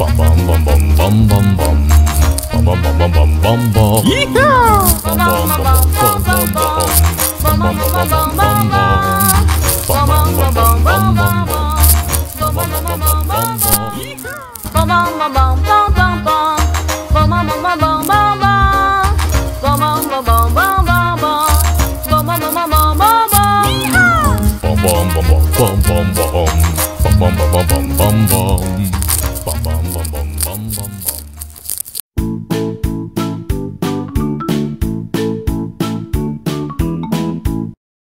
bum bum bum bum bum bum bum. Bum bum bum bum bum bum bum. Bum bum bum bum bum bum bum. Bum bum bum bum bum bum bum. Bum bum bum bum bum bum bum. Bum bum bum bum bum bum. Bum bum bum bum bum bum bum. Bum bum bum bum bum bum bum. Bum bum bum bum bum bum bum. Bum bum bum bum bum bum bum. Bum bum bum bum bum bum bum. Bum bum bum bum bum bum bum.